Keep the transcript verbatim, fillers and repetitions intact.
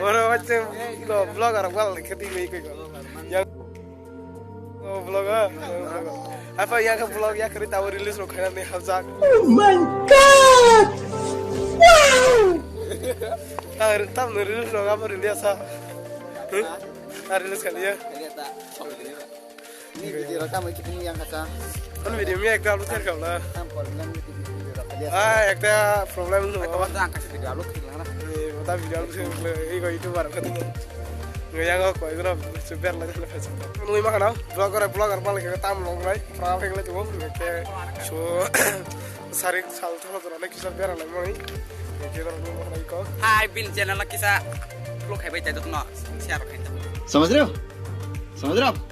Oro wajah vlogger wal khati mai koi ko. Yang Oh, vlog, ah? Apa yang ke vlog ya kari tahu release lo kaya nih hajak. Oh my God! Wow! Tam tam release lo apa release ah? Huh? Ah, release kali ya? Ini video rekam itu yang kata. Kan video mi ekta upload kar kala. Tam problem itu video rekam. Ah, ekta problem lo. Kawan tu angkat video upload kiri mana? Eh, kata video upload kiri. Iko itu baru ketemu. Nggak yang aku itu lah super lah itu lah. Nui makan ah, vlogger vlogger malah kita tam long lai, pernah apa yang itu ke so sari sal tuh tuh ada kisah biar lah mau ini. Kita orang mau makan iko. Hai, Bin channel kisa vlog hai bai taduk no share khai taduk. समझ रहे हो? समझ रहे हो आप?